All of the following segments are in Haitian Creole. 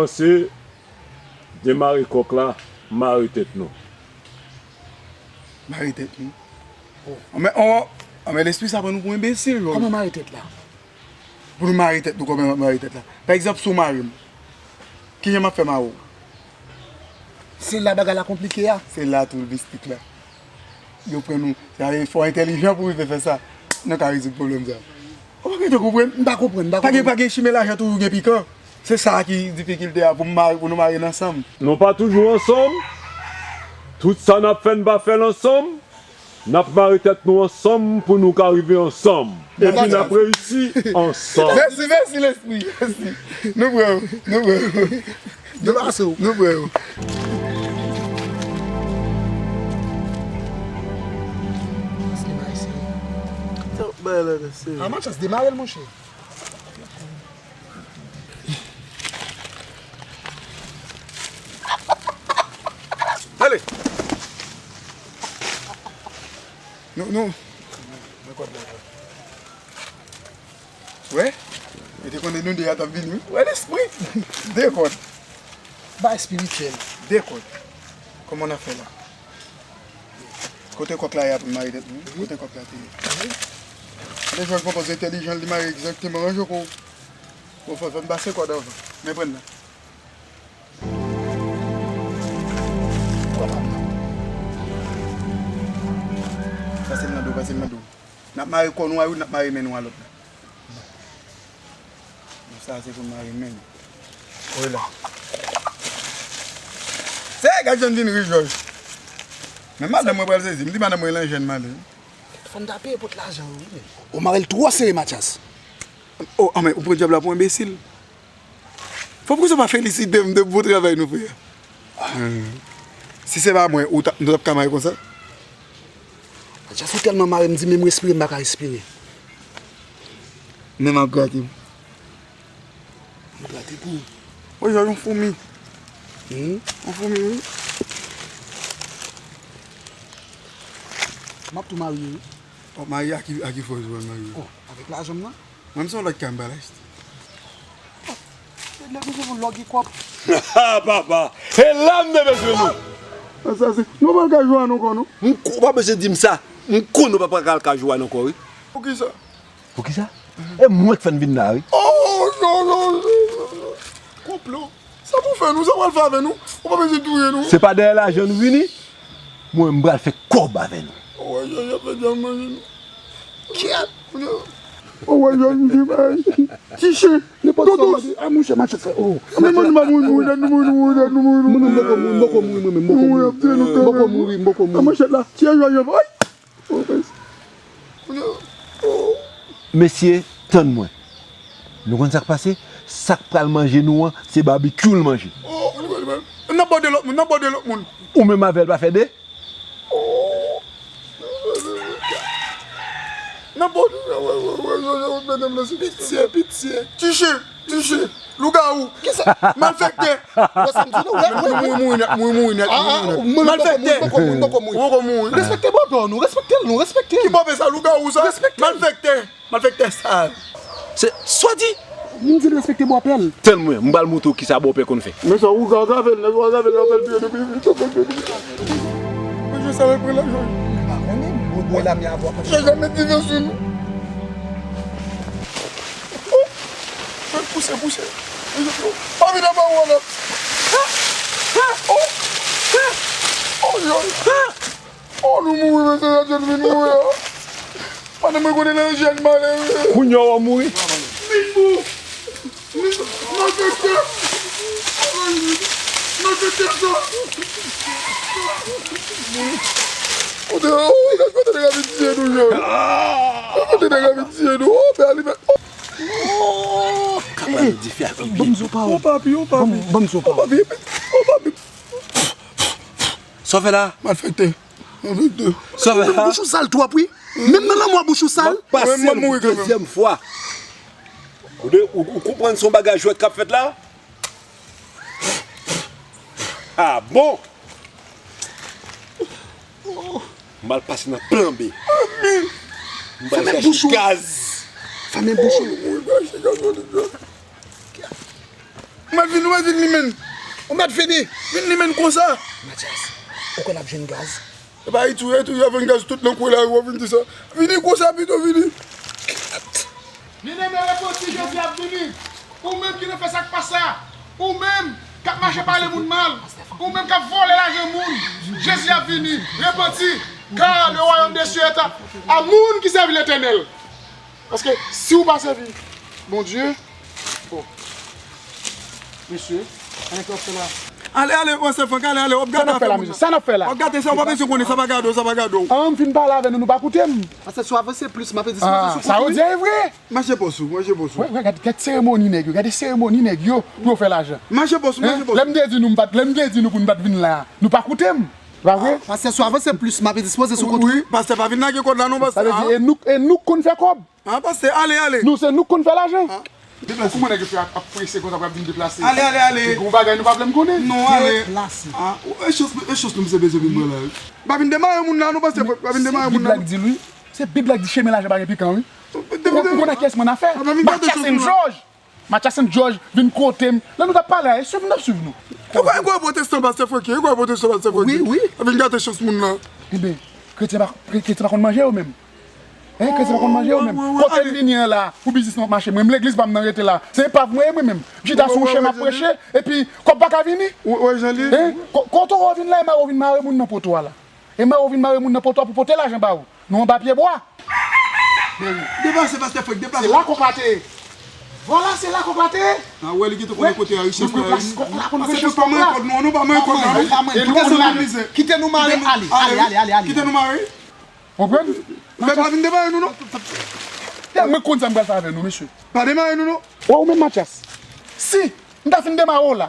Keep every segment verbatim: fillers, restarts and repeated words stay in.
Se demare kòk la, mare tèt nou. Mare tèt nou. Anmè, anmè, lespri sa pran nou pou enbesil, jòj. Kòman mare tèt la? Pou nou mare tèt nou, kòman mare tèt la? Pa egzanp, si w mare m, kijan m ap fè mare w? Se la bagay la konplike a. Se la tou mistik la. Yo pran nou. Sa vle fò entèlijan pou rive fè sa. Nou ka rezoud pwoblèm sa. Ou pa gentan konprann? M pa konprann, m pa konprann. Pa gen, pa gen chimen lajan toujou gen pikan. Se sa ki difikilte a pou m mare, pou nou mare n ansanm. Nou pa toujou ansanm. Tout sa n ap fè, n pa fè l ansanm. N ap mare tèt nou ansanm pou nou ka rive ansanm. Epi n ap reyisi ansanm. Mèsi, mèsi, lespri. Mèsi. Nou pran, nou pran. Debase w. Nou pran yo. Sa bay la nan seri. A, Mathias, demare l, monchè. Ale! Nou, nou. Mwen kòd la. Wè? Yo te konnen nou de a t ap vini, wi. Wè lespri. De kòd. Ba espirityèl. De kòd. Kòman n ap fè la? Kote kòk la ye apre mare tèt nou? Kote kòk la te ye? Gade jòj pran pòz entèlijan, li mare egzakteman jan kou. Bon, fò, fò m pase kòd anvan. Men pran la. Pase l nan do, pase l nan do. N ap mare kò nou a youn, n ap mare men nou a lòt la. Bon, sa se pou mare men nou. Wi la. Se gad jan n vin ri jòj. Men madanm mwen pral sezi. M di madanm mwen lan jèn madanm. Fò n ta peye pot lajan yo wi men. Ou mare l twò sere, Mathias. O, anmè, ou pran dyab la pou enbesil. Fò poukisa w pa felisite m de bon travay nou fè a? Si se pa mwen, ou t ap, nou t ap ka mare konsa? Mathias, ou tèlman mare m di menm respire m pa ka respire. Men m ap grate. M grate pou ou. Wè, jòj yon foumi. Hmm? Yon foumi, wi. M ap tou marye, wi. W ap marye a ki, a ki fòs ou pral marye? Oh, avèk lajan m nan. Mwen, m se yon lòt kay m pral achte. Lè bezwen pou lògi kòb. Ha, papa! E la m te bezwen nou! Asasen. Nou pa pral kay Joanne ankò, non? M ko-, ou pa bezwen di m sa. M konnen ou pa pral kay Joanne ankò, wi. Poukisa? Poukisa? E mwen k fè n vin la, wi. Oh, non, non, non, non, non. Konplo. Sa pou fè nou, sa pral fè avè nou? Ou pa bezwen touye nou. Se pa dèyè lajan nou vini? Mwen, m pral fè kòb avè nou. Ou wè, jòj ap fè djab manje nou. Kyèt! Ou wè, jòj m di bay. Ti chen. Nenpòt sa w mande. A, monchè, Mathias fè, oh. Men mwen, m pa mouri, mouri, dat nou mouri, nou mouri, dat nou mouri, nou mouri. Mwen, mwen, m poko mouri, mwen, mwen, m poko mouri. Mwen, ap tiye nou kanmenm. Mwen, ap tiye jòj, ay! Oh, mèsi. Kounye a, oh. Mesye, tann mwen. Nou konn sa k pase? Sa k pral manje nou an, se babikyou l manje. Oh, li pral, li pral. N ap bòde lòt moun, n ap bòde lòt moun. Ou menm avè l pa fè de? Oh. N ap bòde, wè, wè, wè, wè, wè, wè, medam nan se pitye, pitye. Ti chen, ti chen. Lougawou. Kisa? Malfektè. Wè sa m di nou, wè, wè, wè. Mouri, mouri nèt, mouri, mouri nèt, mouri nèt. Malfektè. Ou poko mouri, ou poko mouri. Respekte bòdò nou, respekte l, nou respekte l. Ki bòpè sa, lougawou sa? Respekte l. Malfektè. Malfektè sal. Se sa w di? M di l respekte bòpè l. Tann mwen, m pral montre w kisa bòpè konn fè. Men sa, ou ka, ou ka fè l, ou ka fè l, ou ka fè l pire de pire. Mwen jwe sa, mwen pran lajan. M pa konnen, mwen bwè lamè avè w. Jòj ap met dife sou nou. Oh! Fè l pouse, pouse. Pa vin anba w ankò. Oh! Oh, Jòj. Oh, nou mouri, mesye, sa Jòj vin mouri a. Pandan mwen konnen nan jèn malere. Kounye a w ap mouri. Min bou. Malfektè. Malfektè sa. Kote, oh, kote nèg la vin tiye nou, Jòj? Kote nèg la vin tiye nou? Oh, men alivè. Oh. Kaka nou dife avè pye. Ban m zo pawòl. Oh, papi, oh, papi. Ban m zo pawòl. Oh, papi. Oh, papi. Sa w fè la? Malfektè. Malfektè. Sa w fè la? Bouch ou sal twòp, wi. Menm nan lanmò, bouch ou sal. M ap pase l pou dezyèm fwa. Ou de, ou, ou konprann se yon bagay jwèt k ap fèt la? Ah bon? M al pase nan plan B. M al chache gaz. Fèmen bouch ou. Fèmen bouch ou. Ou mèt vini, ou mèt vini limenn. Ou mèt vini. Vin limenn konsa. Matyas, ou konn ap jwenn gaz? E pa Ayiti, Ayiti, y ap vann gaz tout nan kwen lari, w ap vin di sa. Vini konsa pito, vini. Byeneme, repanti, Jezi ap vini. Ou menm ki nan fè sa k pa sa. Ou menm k ap mache pale moun mal. Ou menm k ap vòlè lajan moun. Jezi ap vini. Repanti. Car le royaume des cieux est à, à moun ki sèvi Letènèl. Paske si w pa sèvi Bondye, bon. Mesye, ann fè la. Ale, ale, pastè Frank, ale, ale, w ap gate afè moun nan. Sa n ap fè la, mesye? Sa n ap fè la? W ap gate sa, w pa bezwen konnen, sa pa gade w, sa pa gade w. An, m fin pale avè nou, nou pa koute m. Pastè, si w avanse plis, m ap dispoze sou kont ou. Sa w di a e vre. Mache pòs ou, mache pòs ou. Wè, wè, gade, gade seremoni nèg yo, gade seremoni nèg yo pou yo fè lajan. Mache pòs ou, mache pòs ou. Lè m te di nou m pa t, lè m te di nou pou n pa t vin la a, nou pa koute m. Pa vre? Pastè, si w avanse plis, m ap dispoze sou kont ou. Wi, pastè, pa vin lage kòd la non, pastè. Sa vle di, e nou, e nou k konn fè kòb. Ah, pastè, ale, ale. Nou, se nou k konn fè lajan. Deplase. Kòman nèg yo fè ap, ap prese konsa pou y ap vin deplase? Ale, ale, ale. Gen yon bagay nou pa vle m konnen. Non, ale. Deplase. Ah, e chans, e chans nou misye bezwen vin pran la, wi. Pa vin demare moun nan, non, pastè, pa vin demare moun nan. Se Bib la k di l, wi. Se Bib la k di chemen lajan pa gen pikan, wi. Ou, ou konnen kiyès mwen nan afè? Matyas Sen Jòj. Matyas Sen Jòj vin kote m. Lè nou t ap pale a, e swiv nou t ap swiv nou. E kwa, e kwa pwotestan, pastè Frank? E kwa pwotestan, pastè Frank? Wi, wi. Vin gate chans moun nan. Eben, kretyen pa, kretyen pa konn manje yo menm. Hein, kretyen pa konn manje yo menm. Kote m vini an la, pou biznis mwen ap mache, mwen menm legliz pa m nan rete la. Se epav mwen ye mwen menm. M chita sou yon chen m ap preche, epi kòb pa ka vini. Hein? Ko-, kote w vin la, e mare w vin mare moun nan poto a la. E mare w vin mare moun nan poto a pou pote lajan ba ou. Nou anba pye bwa. Deplase, pastè Frank, deplase. Se la kòk la te ye. Vwala, se la kòk la te ye. A wè, li gentan konnen kote a richès la ye. Pastè Frank, pa manyen kòd nou an, non, pa manyen kòd nou an, wi. E nou konn nan mizè. Kite nou mare, ale, ale, ale, ale, ale. Kite nou mare. Konprann? Fè pa vin demare nou, non. Mwen konn sa m pral fè avè nou, mesye. Pa demare nou, non. Wè, ou menm, Matyas. Si m ta fin demare w la,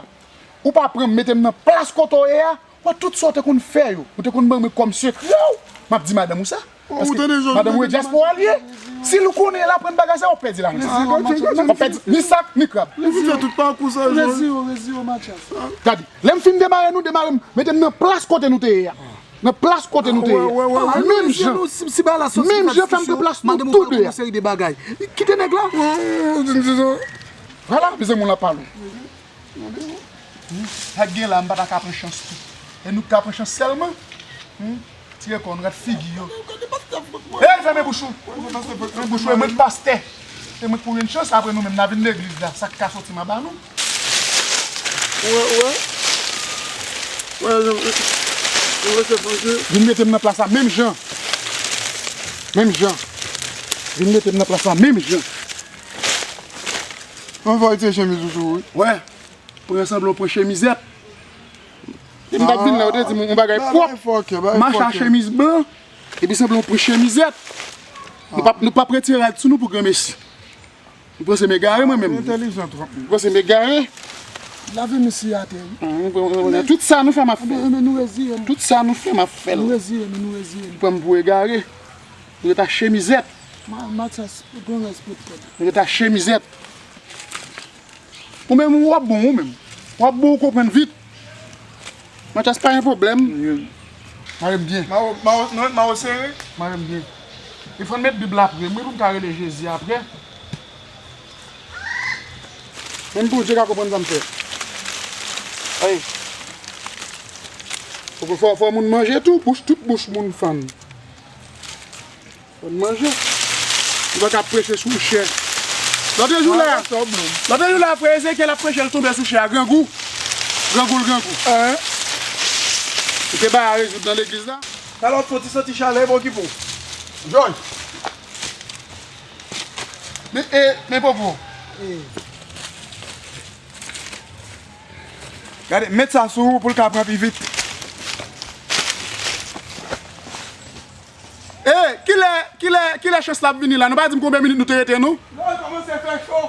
ou pa pran m, mete m nan plas kote w ye a, wè, tout sa w te konn fè yo, ou te konn ban mwen kòm sekrè w, m ap di madanm ou sa. Paske madanm ou e dyaspora l ye. Si l konnen l aprann bagay sa, w ap pèdi lajan. W ap pèdi ni sak, ni krab. Li fin fè tout pakou sa, Jòj. Rezire w, rezire w, Matyas. Gade, lè m fin demare nou, demare m, mete m nan plas kote nou te ye a. Nan plas kote nou te ye a. Menm jan. Menm jan, fè m pran plas nou tou de a. Kite nèg la. Vwala, mezanmi, moun la pale. Sa k gen la, m pa ta ka pran chans tou. E nou k ka pran chans sèlman. Hmm? Tire kò w, nou gad figi yo. Ey, fèmen bouch ou! Fèmen bouch ou, e mwen k pastè. E mwen k pou jwenn chans, apre nou menm, n a vin legliz la. Sa k ka soti m a ba nou. Ou wè, ou wè? Ou wè, jan, ou wè, se franse. Vin mete m nan plas la, menm jan. Menm jan. Vin mete m nan plas la, menm jan. Mwen fò retire chemiz ou sou ou, wi. Wè. Pran sanble w pran chemizèt. Depi m t ap vin la, yo te di m yon bagay pwòp. Mache a chemiz blan. Epi sanble w pran chemizèt. Nou p ap, nou p ap retire rad sou nou pou granmesi. Nou panse m egare mwen menm. Entèlijan twòp. Nou panse m egare. Lave misye atè, wi. Tout sa nou fè m ap fè. Enben, enben, nou reziye nou. Tout sa nou fè m ap fè l. Nou reziye nou, nou reziye nou. Pran m pou egare. Nou ret a chemizèt. Ma-, Matyas, pran rès pou kòd. Nou ret a chemizèt. Ou menm, ou ap bon, ou menm. W ap bon, ou konprann vit. Matyas, pa gen pwoblèm. Mare m byen. Mawo, mawo, non, mawo sere. Mare m byen. E fò n met Bib la pre m, wi, pou m ka rele Jezi apre. Menm Bondye ka konprann sa m fè. Ay. Fò, fò, fò moun manje tou, bouch, tout bouch moun fann. Fò n manje. Nou pa ka preche sou chè. Lòt jou la, lòt jou la, frè Ezekyèl ap preche, l tonbe sou chè a, grangou. Grangou l grangou. Li te bay a rezoud nan legliz la. Talè w ap fè yon ti santi chalè, epi w okipe w. Jòj. Men, e, men popo. Gade, met sa sou ou pou l ka pran pi vit. E, kilè, kilè, kilè chans la ap vini la? Nou pa di m konbyen minit nou te rete, non? Non, li kòmanse fè cho.